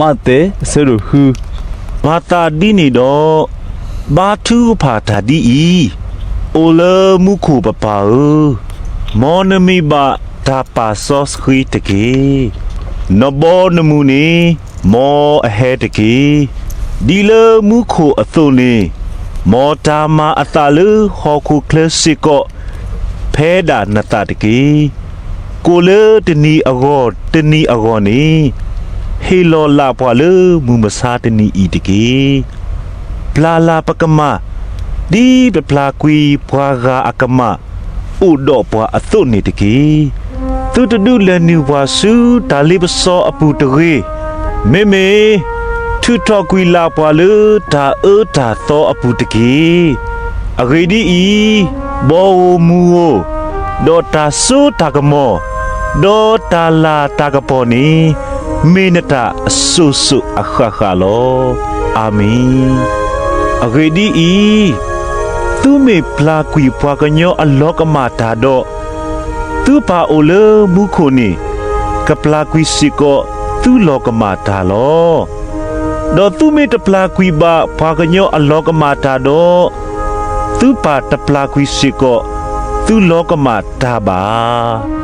မးသဲ အဆၢဒိၣ်ဃု. မၤသးဒ်န့ၣ်ဒီး, ဘါထုကဖၣ်တၢ်ဒ်အံၤ, အိၣ်လၢမူခိၣ်ပပၢ်ဧၢ, မ်နမံၤဘၣ်တၢ်ပာ်စီဆှံတက့ၢ်. နဘီနမုၢ်န့ၣ် မ်အဟဲတက့ၢ်. ဒ်လၢမူခိၣ်အသိးန့ၣ်, မ်တၢ်မၤအသးလၢဟီၣ်ခိၣ်ချၢစ့ၢ်ကီး ဖဲဒၣ်နသးတက့ၢ်. ကိၣ်လၢတနံၤအဂီၢ်တနံၤအဂီၢ်န့ၣ်, ဟ့ၣ်လီၤလၢ်ပှၤလၢမုၢ်မဆါတနံၤအံၤတက့ၢ်. ပျၢ်လၢ်ပကမၣ်, ဒ်ပပျၢ်ကွံာ်ပှၤဂၤအကမၣ် အိၣ်ဒီးပှၤအသိးန့ၣ်တက့ၢ်. သုတဒုးလဲၤနုာ်ပှၤဆူတၢ်လ့ပစီအပူၤတဂ့ၤ. မ့မ့ၢ် ထုးထီၣ်ကွံာ်လၢ်ပှၤလၢတၢ်အၢတၢ်သီအပူၤတက့ၢ်. အဂ့ၢ်ဒ်အံၤ, ဘီဧိၤမုၢ်ဧိၤ, ဒီးတၢ်စိတၢ်ကမီၤ, ဒီးတၢ်လၤတၢ်ကပီၤန့ၣ်, မ့ၢ်နတၢ်အစိၤစိၤအဃၣ်ဃၣ်လီၤ. အၤမ့ၣ်. အဂ့ၢ်ဒ်အံၤ, သုမ့ၢ်ပျၢ်ကွံာ်ပှၤကညီအလီၤကမၣ်တၢ်ဒီး, သုပၢ်အိၣ်လၢမူခိၣ်န့ၣ်, ကပျၢ်ကွံာ်စ့ၢ်ကီးသုလီၤကမၣ်တၢ်လီၤ. ဒီးသုမ့ၢ်တပျၢ်ကွံာ်ဘၣ်ပှၤကညီအလီၤကမၣ်တၢ်ဒီး, သုပၢ်တပျၢ်ကွံာ်စ့ၢ်ကီးသုလီၤကမၣ်တၢ်ဘၣ်.